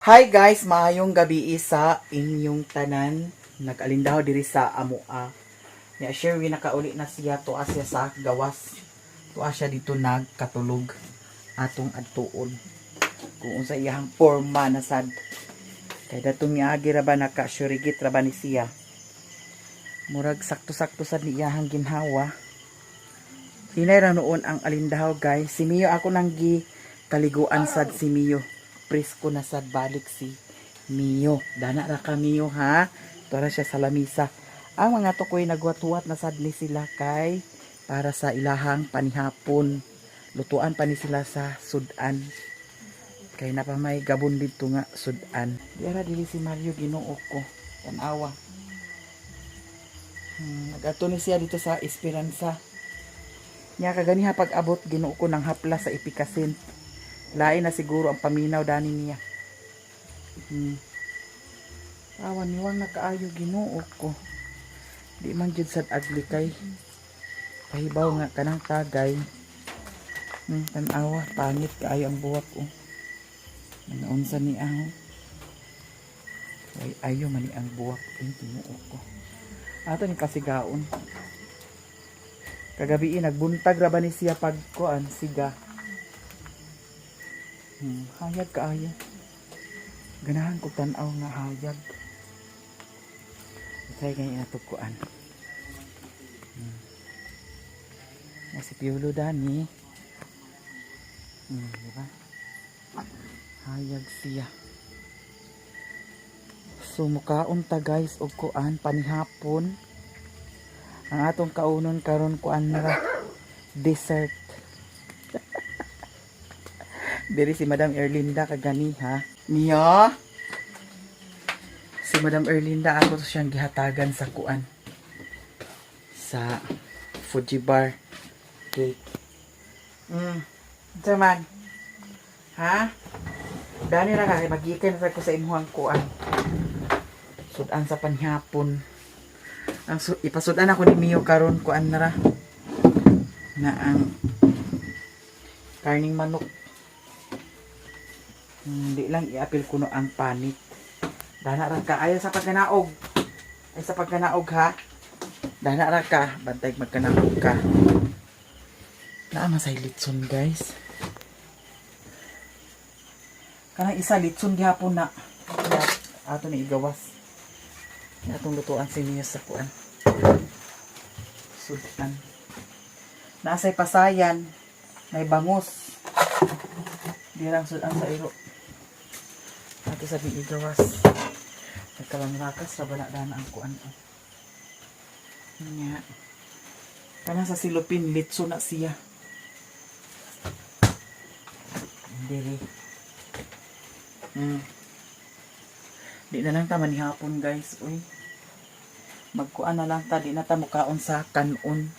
Hi guys, maayong gabi sa inyong tanan. Nag-alindaho diri sa amoa. Nya Sherwin nakauli na siya, tuwa siya sa gawas. Tuwa siya dito nagkatulog atong adtuon. Kung unsa iyahang forma na sad. Kay datong miagi ra ba, naka-surigit ra ba ni siya. Murag sakto-sakto sad ni iyahang ginhawa. Hinay ra noon ang alindahaw, guys. Si Mio ako nang gi kaliguan sad si Mio. Presko na sad balik si Mio. Dana ra ka, Mio, ha. Tora siya sa lamisa. Ang mga tukoy nagwat-huwat na sad ni sila kay para sa ilahang panihapon. Lutuan pa ni sila sa sudan. Kay na pa may gabon dito nga sudan. Diara dili si Mario, Ginoo ko. Tanawa. Nag-ato ni siya dito sa Esperanza. Nya kaganiha pag abot, Ginoo ko, ng hapla sa ipikasin. Lain na siguro ang paminaw dani niya. Awan niwang na kaayo, Ginoo ko. Di man jud sad ugly kay pahibaw nga kanang tagay. Tanawa, pangit kaayo ang buwak oh. Mga ni aho. Ay ayo man ni ang buwak eh, Ginoo ko. Ato ni kasigaon. Kagabi nagbuntag ra ba ni siya pagkuan siga. Hayag kaayo. Ganahan ko tan-aw nga hayag. Try kay atog kuan. Na si Piolo dani. Di ba? Hayag siya. So mukaon ta guys og kuan panihapon. Ang atong kaunon karon kuan ra, dessert. Diri si Madam Erlinda kaganiha. Mia. Si Madam Erlinda ako to siyang gihatagan sa kuan. Sa Fuji Bar cake. Unsa man? Ha? Dani ra ka kay magikan sa ko sa imuhang kuan. Sudan sa panihapon. Ang ipasudan ako ni Mio karon kuan na ra. Na ang karning manok. Hindi lang iapil kuno ang panit. Dana ra ka ayo sa pagkanaog. Ay sa pagkanaog ha. Dana ra ka, bantay magkanaog ka. Naa man say litson, guys. Kanang isa litson gihapon na. Kaya ato ni igawas. Atong lutuan si Mia sa kuan. Sudan. Nasay pasayan. May bangus. Dirang sudan sa iro. Ato sa igawas. Nagkalangrakas sa bala dana ang kuan. Oh. Nya. Kanang sa silupin litso na siya. Diri. Di na lang ta manihapon, guys. Uy. Magkuan na lang ta, di na ta mukaon sa kanon.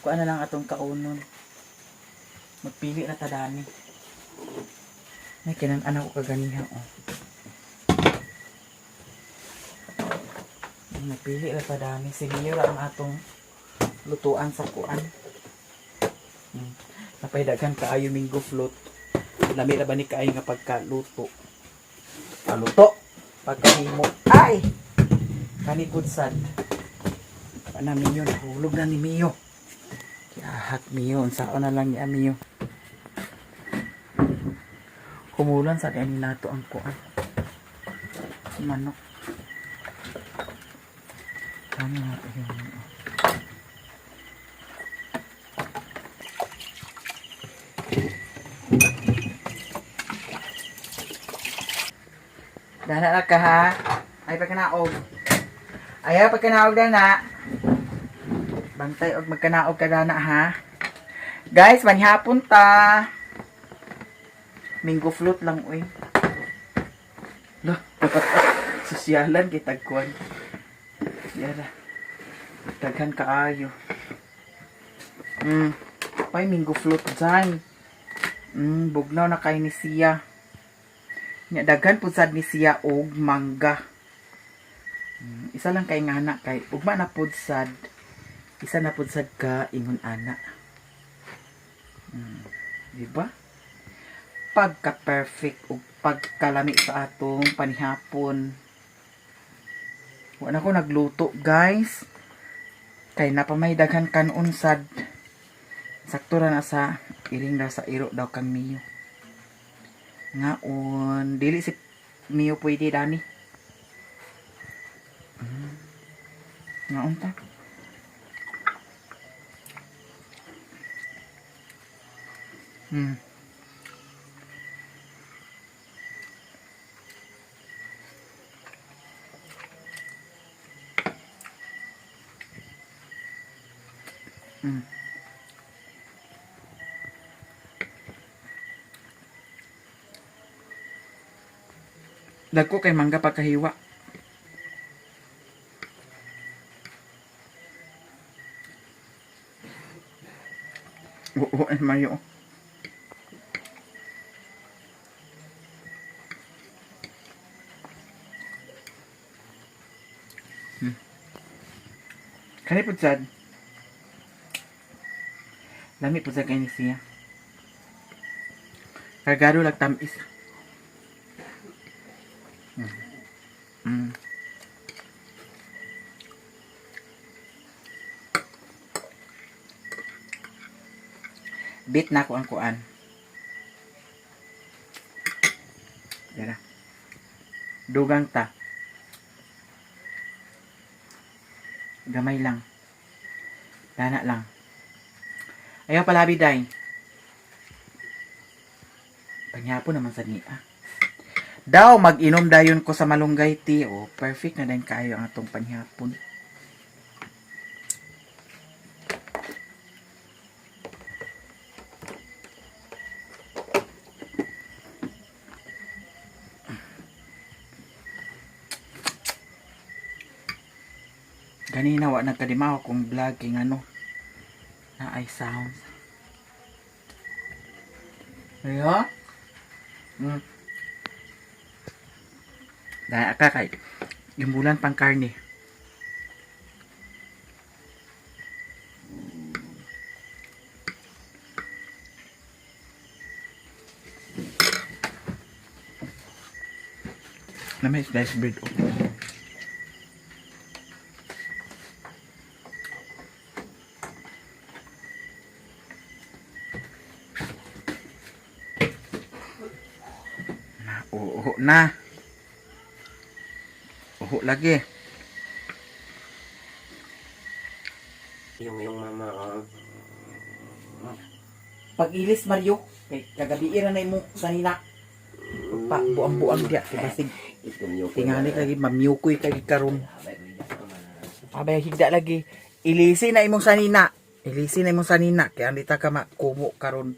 Kuan na lang atong kaunon. Magpili na ta dani. May kinan-an ako kaganiha oh. Napili ra ta dani. Si Mio ra ang atong lutuan sa kuan. Napaydagan kaayo mango float. Lami ra ba ni kaayo nga pagkaluto? Paluto. Pagkahimo. Ay! Kani pud sad. Pa na Mio, nahulog na ni Mio. Kiahak Mio, unsaon na lang ni Mio. Kumulan sa ani nato ang kuan. Manok. Kani nato yun. Dana na ka ha. Ay pagkanaog. Ayaw pagkanaog dana. Bantay og magkanaog ka dana ha. Guys, manihapon ta. Mango float lang uy. Lo. Sosyalan kay tagkuan. Yara. Daghan kaayo. Pay mango float dyan. Bugnaw na kay ni siya. Nya daghan pud sad ni siya og mangga. Isa lang kay ngana kay ugma na pud sad. Isa na pud sad ka ingon ana. Di ba? Pagka perfect ug Pagkalami sa atong panihapon. Wala ko nagluto, guys. Kay napamay daghan kanon sad. Sakto ra na sa iring daw sa iro daw kang Mio. Ngaon, dili si Mio pwede dani. Ngaon ta. Dagko kay mangga pagkahiwa. Oo, ay mayo. Kani pud sad. Lami pud sad kay ni siya. Kargado lag tamis. Bit na ako ang kuan. Dara. Dugang ta. Gamay lang. Dana lang. Ayaw palabi day. Panyapon naman sa niya. Daw, mag-inom dayon ko sa malunggay tea. Oh, perfect na din kayo ang atong panghapon. Ganina wa nagkadimaw kung vlogging ano na ay sounds. Ayo. Dahil ka kay gimbulan pang karne. Na may sliced bread. Oh. Na, oo na. Uho lagi. Yung mama, oh. Pag-ilis Mario, kay kagabi ra na imo sanina. Pa buang-buang diya kay basig tingali lagi mamyukoy kay karon. Abay higda lagi. Ilisi na imong sanina. Ilisi na imong sanina kay andita ka makumo karon.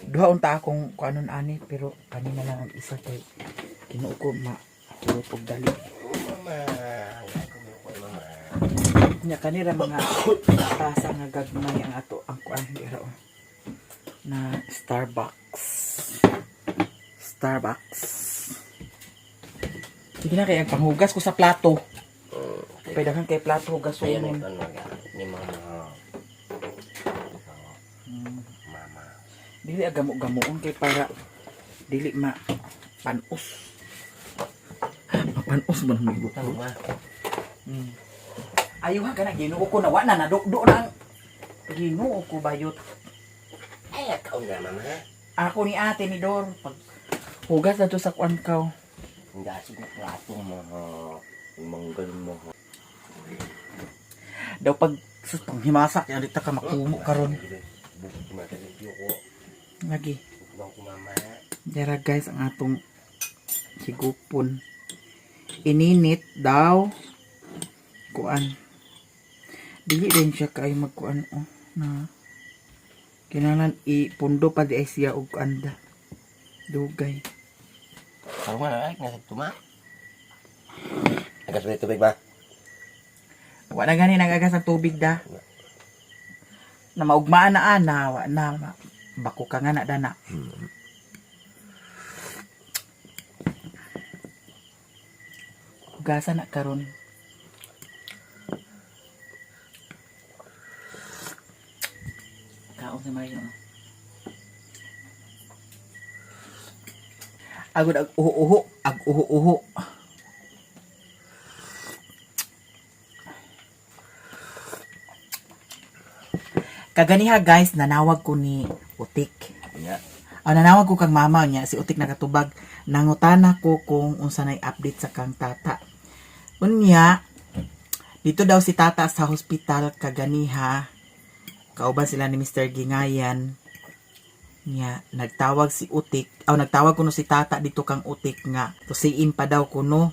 Duha unta akong kuanon ani pero kanina lang ang isa kay Ginoo ko ma hulot og dali. Mama, mama. Nya kanira mga tasa nga gagmay ang ato ang kuan dira oh. Na Starbucks. Starbucks. Sige na kay ang panghugas ko sa plato. Pwede kang kay plato Ayun, hugason. ito ni mama. Mama. Dili agamo-gamoon kay para dili ma panos. Mapanos ba nang ibo? Tama. Ayaw ha ka na Ginoo ko na wa na nadukdo na ang Ginoo ko bayot. Ay, akaw na, mama. Ako ni ate ni Dor pag hugas na to sa kuan kaw. Ang dasig na plato mo. Manggal mo. Daw pag sus panghimasa kay dita ka makumo karon. Ko. Lagi. Bukbang ko, mama. Dara guys ang atong higupon. Ininit daw kuan. Dili din siya kay magkuan oh na. Kinahanglan ipundo pa di ay siya og kuan da. Dugay. Karoon nga na, nasa tuma. Agas ba yung tubig ba? Wa na gani nagagas ang tubig da. Na maugmaan na ana, wa na bako ka nga na dana. Hugasan na karon. Kaon si Mario. Agod ag uho-uho, ag uho-uho. Kaganiha guys, nanawag ko ni Utik. Nya. Ang nanawag ko kang mama niya, si Utik nakatubag. Nangutana ko kung unsa nay update sa kang tata. Unya, dito daw si tata sa hospital kaganiha. Kauban sila ni Mr. Gingayan. Niya, nagtawag si Utik. Aw, nagtawag kuno si tata dito kang Utik nga. Tusiin pa daw kuno.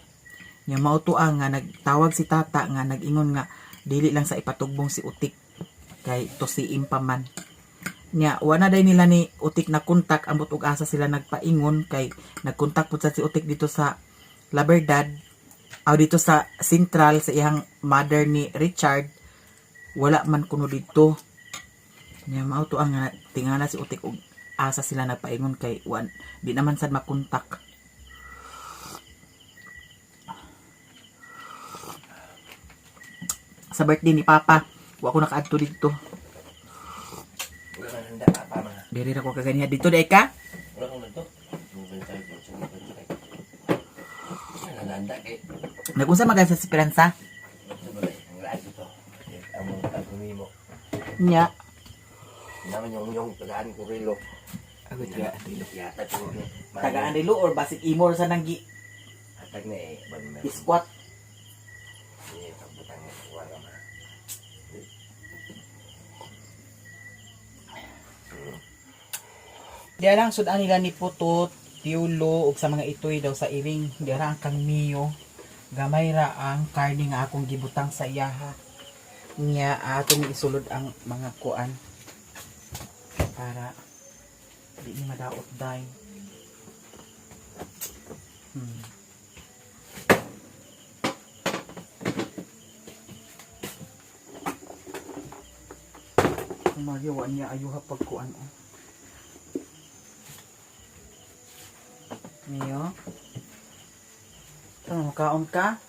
Nya mautua nga nagtawag si tata nga nag-ingon nga dili lang sa ipatugbong si Utik kay tusiin pa man. Nya wala day nila ni Utik na kontak, ambot og asa sila nagpaingon kay nagkontak pud sa si Utik dito sa La Verdad aw dito sa Central sa iyang mother ni Richard, wala man kuno dito. Nya mao to ang nga tingala si Utik og asa sila nagpaingon kay wan di naman sad makontak. Sa birthday ni Papa, wa ko nakaadto dito. Wala kang handa pa mga. Diri ra ko kaganiha dito day ka. Wala kang nandto. Nalanda kay. Nag-unsa man sa Esperanza? Ito ba ang lahat ito. Ang mga tagumimo. Nya. Naman yung tagaan ko rilo. Agad tagaan rilo. Yata ko ni. Tagaan rilo or basig imor sa nanggi Hatag na eh. Ban meron. squat. Sige, pagbutang mo. Wala ma. Di lang sudan nila ni Putot, Tiulo ug sa mga itoy daw sa iring. Di ra ang kang Mio. Gamay ra ang karne nga akong gibutang sa iyaha. Nya ato ni isulod ang mga kuan para di ni madaot day. Ang Mario, wa niya ayuha pagkuan oh. Mio? Ano, kaon ka?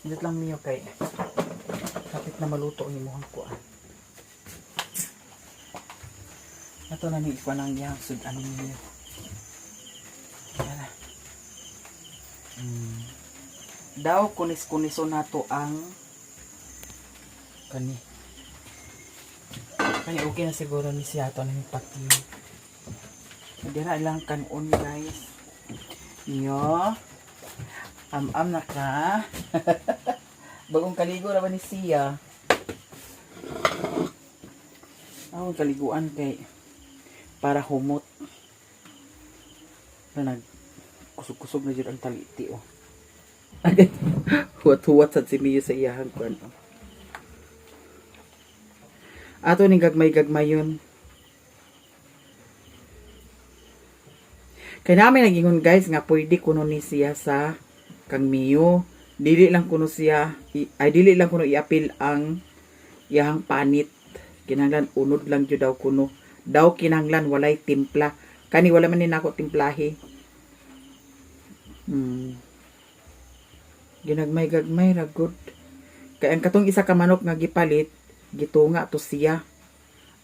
Indot lang Mio kay kapit na maluto ang imuhang kuan. Ato na ni ikuan ang iyang sud-an ni Mio. Yan na. Daw kunis-kuniso nato ang kani. Kani okay na siguro ni siya ato ni pati. Dira lang kanon guys. Iyo. Am-am na ka. Bagong kaligo ra ba ni siya? Ako kaliguan kay para humot. Na nag kusog-kusog na jud ang taliti oh. Agad huwat-huwat sad si Mio sa iyahang kuan oh. Ato ning gagmay-gagmayon. Kay namin nagingon guys nga pwede kuno ni siya sa kang Mio. Dili lang kuno siya ay dili lang kuno iapil ang iyahang panit. Kinahanglan unod lang jud daw kuno. Daw kinahanglan walay timpla. Kani wala man ni nako timplahi. Ginagmay-gagmay ra gud. Kay ang katong isa ka manok nga gipalit, gitunga to siya.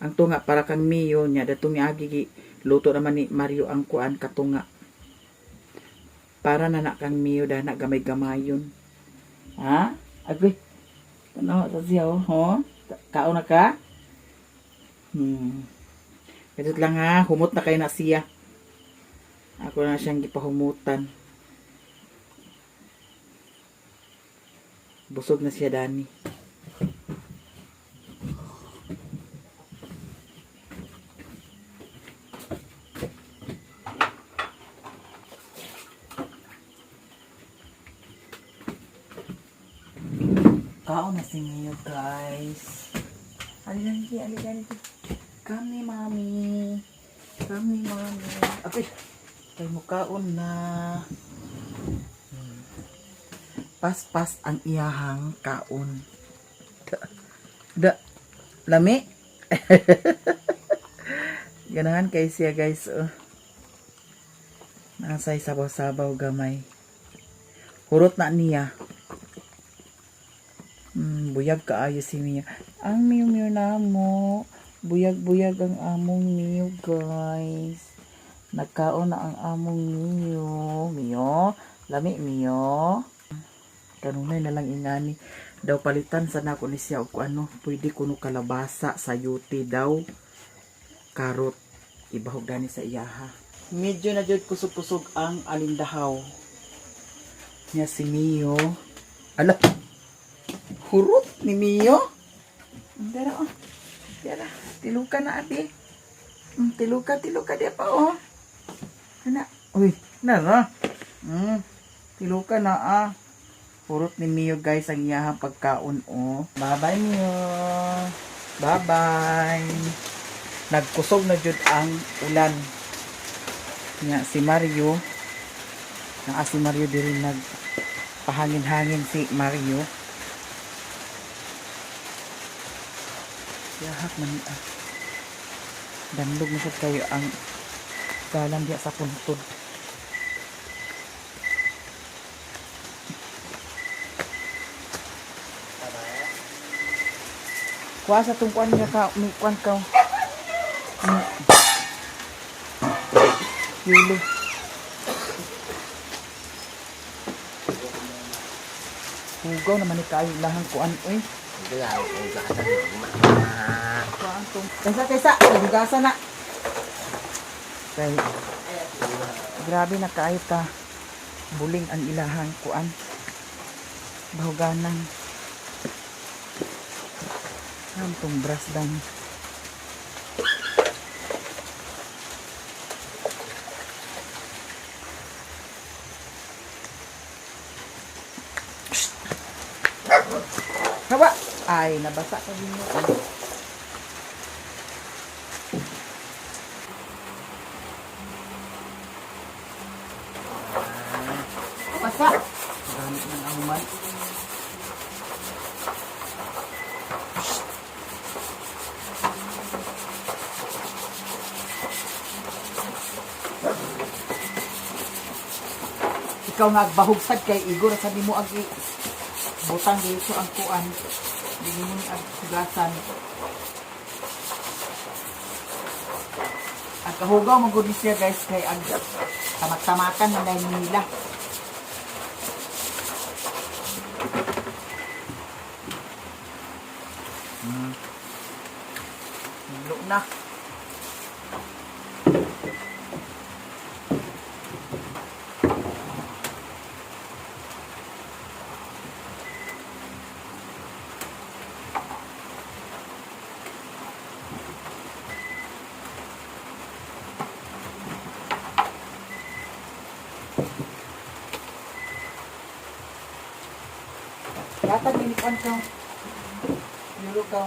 Ang tunga para kang Mio nya datong niagi gi luto naman ni Mario ang kuan katunga. Para na na kang Mio dana gamay-gamayon. Ha? Agri. Tanaw sa siya oh, ho? Kaon na ka? Kadot lang ha, humot na kayo na siya. Ako na siyang gipahumutan. Busog na siya, Dani. Kaon na si Mio, guys. Aligan, aligan. Come ni mami. Come ni mami. Agoy. Kay mukaon na. Paspas ang iyahang kaon. Da, da lami. Ganahan kay siya guys. Oh. Nasay sabaw-sabaw gamay. Hurot na niya. Buyag kaayo si Mio. Ang Miu Miu na mo. Buyag-buyag ang among Mio, guys. Nagkaon na ang among Mio. Mio, lami Mio. Kanunay na lang ingani. Daw palitan sa nako ni siya og ano, pwede kuno kalabasa, sayuti daw, karot. Ibahog gani sa iyaha. Medyo na jud kusog-kusog ang alindahaw. Nya si Mio. Ala. Hurot ni Mio. Dara oh. Dara, tiluka na abi. Tiluka, tiluka di pa oh. Ana, uy, nara. Tiluka na ah. Hurot ni Mio guys ang iyahang pagkaon oh. Bye-bye Mio. Bye-bye. Nagkusog na jud ang ulan. Nga si Mario, naa si Mario diri nag pahangin-hangin si Mario. Yahak man ah. Danlog na sad kayo ang dalan diya sa puntod. Kuha sa tungkuan niya ka, may kuan ka. Yulo. Hugaw naman ni kayo lahang kuan oy. Hindi nga, hugasan. Kuan tong. Kaysa kaysa, hugasan na. Kay grabe na kaayo ta. Buling ang ilahang kuan. Bahuganan. Ang tong brass dan. Hawa! Ay, nabasa ka din mo. Basa! Gamit ng ahuman. Ikaw nga agbahugsad kay Igor sabi mo ag butang dito ang kuan. Dili mo ni ag hugasan. Ang kahugaw man gud ni siya guys kay ag tamak-tamakan man dahil nila. Hilo na. Latag ni kuan ka. Yulo ka.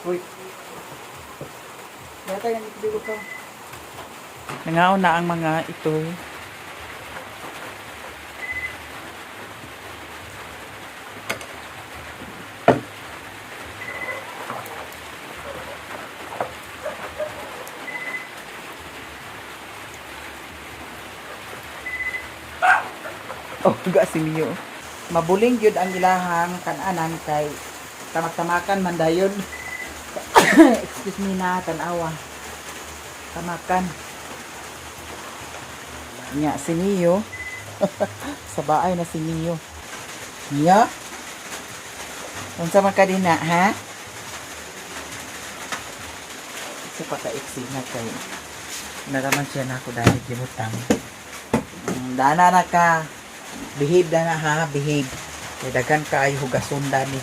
Uy. Latag ni yulo ka. Nangaon na ang mga ito. Oh, ga si Mio. Mabuling gyud ang ilahang kananan kay tamak-tamakan man dayon. Excuse me na tanawa. Tamakan. Nya si Mio. Sa baay na si Mio. Mio? Unsa man ka din na, ha? Sa pagka-iksi na kay naraman siya na ako dahil gibutang. Dana na ka. Behave na na ha, behave. Kay daghan kaayo hugason dani.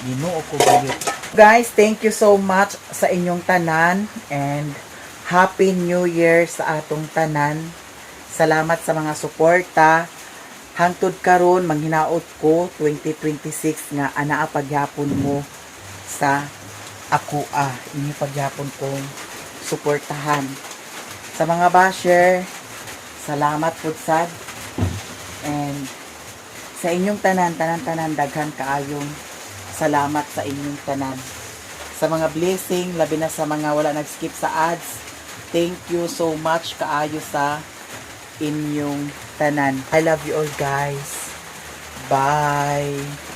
Ginoo ko bayot. Guys, thank you so much sa inyong tanan and Happy New Year sa atong tanan. Salamat sa mga suporta. Hangtod karon manghinaot ko 2026 nga anaa pagyapon mo sa ako ah inyo pagyapon kong suportahan. Sa mga basher, salamat pud sad. And sa inyong tanan, tanan, tanan, daghan kaayong salamat sa inyong tanan. Sa mga blessing, labi na sa mga wala nag-skip sa ads, thank you so much kaayo sa inyong tanan. I love you all guys. Bye!